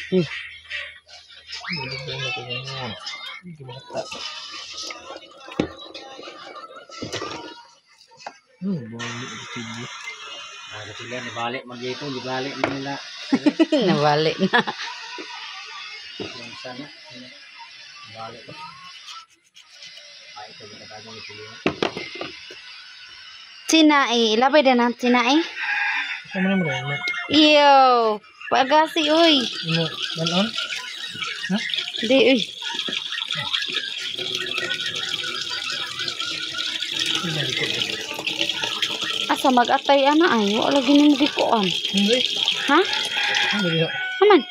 Ah, sila nibalik man dito, nibalik man nila. Nabalik na. Yung sana, nibalik. Ay, ito ba ni sila? Tinai, labay din ang tinai. Iyo, pagasi uy. Di uy. Asa mag-atay ana ay, wala lagi nimo gikuan. Ha? Aman.